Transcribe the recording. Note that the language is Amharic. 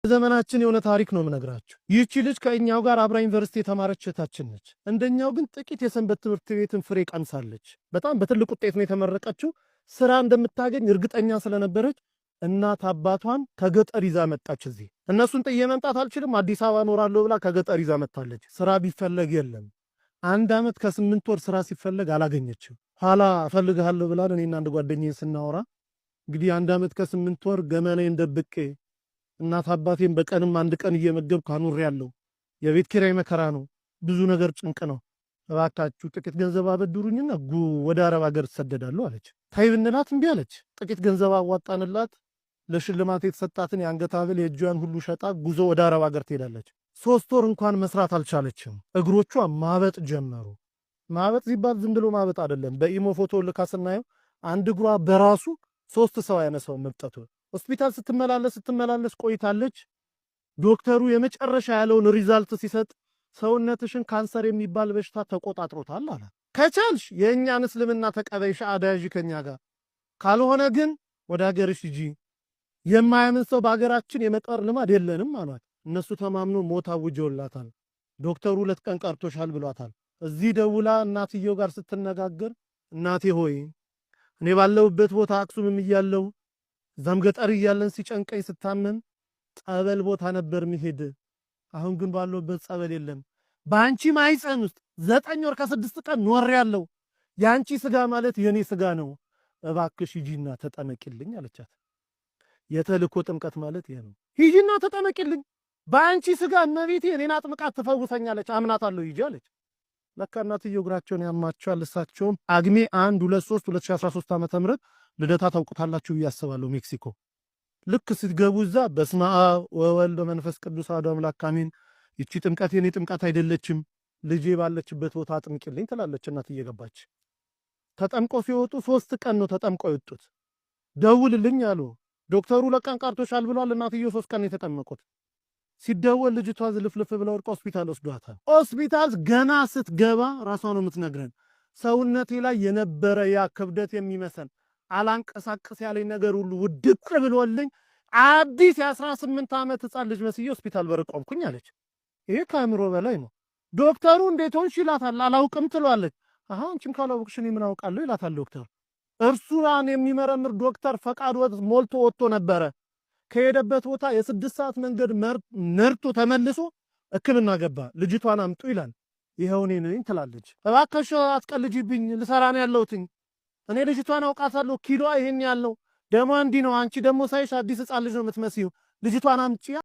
ዘመናችን የሆነ ታሪክ ነው የምነግራችሁ። ይህቺ ልጅ ከእኛው ጋር አብራ ዩኒቨርሲቲ የተማረች እህታችን ነች። እንደኛው ግን ጥቂት የሰንበት ትምህርት ቤትን ፍሬ ቀምሳለች። በጣም በትልቅ ውጤት ነው የተመረቀችው። ስራ እንደምታገኝ እርግጠኛ ስለነበረች እናት አባቷን ከገጠር ይዛ መጣች። እዚህ እነሱን ጥዬ መምጣት አልችልም፣ አዲስ አበባ እኖራለሁ ብላ ከገጠር ይዛ መጣለች። ስራ ቢፈለግ የለም። 1 ዓመት ከ8 ወር ስራ ሲፈለግ አላገኘችም። ኋላ እፈልግሃለሁ ብላን እኔና አንድ ጓደኛዬ ስናወራ፣ እንግዲህ 1 ዓመት ከ8 ወር ገመናዬን ደብቄ እናት አባቴን በቀንም አንድ ቀን እየመገብኩ አኑሬያለሁ። የቤት ኪራይ መከራ ነው፣ ብዙ ነገር ጭንቅ ነው። እባካችሁ ጥቂት ገንዘብ አበድሩኝና ወደ አረብ ሀገር እሰደዳለሁ አለች። ታይ ብንላት እምቢ አለች። ጥቂት ገንዘብ አዋጣንላት። ለሽልማት የተሰጣትን የአንገት ሐብል፣ የእጇን ሁሉ ሸጣ ጉዞ ወደ አረብ ሀገር ትሄዳለች። 3 ወር እንኳን መስራት አልቻለችም። እግሮቿ ማበጥ ጀመሩ። ማበጥ ሲባል ዝም ብሎ ማበጥ አይደለም። በኢሞ ፎቶ ልካ ስናየው አንድ እግሯ በራሱ ሶስት ሰው ያነሳው መብጠቱ። ሆስፒታል ስትመላለስ ስትመላለስ ቆይታለች። ዶክተሩ የመጨረሻ ያለውን result ሲሰጥ ሰውነትሽን ካንሰር የሚባል በሽታ ተቆጣጥሮታል አለ። ከቻልሽ የእኛን እስልምና ተቀበይ፣ ሻሃዳ ያዢ ከኛ ጋር፣ ካልሆነ ግን ወደ ሀገርሽ ሂጂ። የማያምን ሰው በሀገራችን የመቅበር ልማድ የለንም አሏት። እነሱ ተማምኖ ሞት አውጀውላታል። ዶክተሩ 2 ቀን ቀርቶሻል ብሏታል። እዚህ ደውላ እናትየው ጋር ስትነጋገር፣ እናቴ ሆይ፣ እኔ ባለሁበት ቦታ አክሱምም እያለሁ እዛም ገጠር እያለን ሲጨንቀኝ ስታመም ጸበል ቦታ ነበር ምሄድ። አሁን ግን ባለሁበት ጸበል የለም። በአንቺ ማህፀን ውስጥ 9 ወር ከ6 ቀን ኖሬያለሁ። የአንቺ ስጋ ማለት የኔ ስጋ ነው። እባክሽ ሂጂና ተጠመቂልኝ አለቻት። የተልእኮ ጥምቀት ማለት ይሄ ነው። ሂጂና ተጠመቂልኝ። በአንቺ ስጋ እመቤቴ እኔን አጥምቃት ትፈውሰኛለች፣ አምናታለሁ፣ ሂጂ አለች። ለካ እናትየው እግራቸውን ያማቸዋል። እሳቸውም ጳጉሜ 1 2 3 2013 ዓ.ም. ልደታ ታውቁታላችሁ ብዬ አስባለሁ። ሜክሲኮ ልክ ስትገቡ እዛ በስመ አብ ወወልድ ወመንፈስ ቅዱስ አሐዱ አምላክ አሜን። ይቺ ጥምቀት የኔ ጥምቀት አይደለችም፣ ልጄ ባለችበት ቦታ አጥምቂልኝ ትላለች እናት እየገባች። ተጠምቀው ሲወጡ 3 ቀን ነው ተጠምቀው የወጡት። ደውልልኝ አሉ። ዶክተሩ 2 ቀን ቀርቶሻል ብሏል። እናትየው 3 ቀን ነው የተጠመቁት። ሲደወል ልጅቷ ዝልፍልፍ ብላ ወድቃ ሆስፒታል ወስዷታል። ሆስፒታል ገና ስትገባ ራሷ ነው የምትነግረን። ሰውነቴ ላይ የነበረ ያ ክብደት የሚመስል አላንቀሳቀስ ያለኝ ነገር ሁሉ ውድቅ ብሎልኝ አዲስ የ18 ዓመት ህፃን ልጅ መስዬ ሆስፒታል በር ቆምኩኝ አለች። ይሄ ከአእምሮ በላይ ነው። ዶክተሩ እንዴት ሆንሽ ይላታል። አላውቅም ትሏለች። አሃ፣ አንቺም ካላወቅሽ እኔ ምን አውቃለሁ ይላታል ዶክተር። እርሱን የሚመረምር ዶክተር ፈቃድ ሞልቶ ወጥቶ ነበረ። ከሄደበት ቦታ የ6 ሰዓት መንገድ ነርቶ ተመልሶ ሕክምና ገባ። ልጅቷን አምጡ ይላል። ይኸው እኔ ነኝ ትላለች። እባክሽ አትቀልጂብኝ፣ ልሰራ ነው ያለሁትኝ። እኔ ልጅቷን አውቃታለሁ። ኪሎዋ ይሄን ያለው፣ ደሟ እንዲህ ነው። አንቺ ደግሞ ሳይሽ አዲስ ህፃን ልጅ ነው የምትመስዪው። ልጅቷን አምጪ።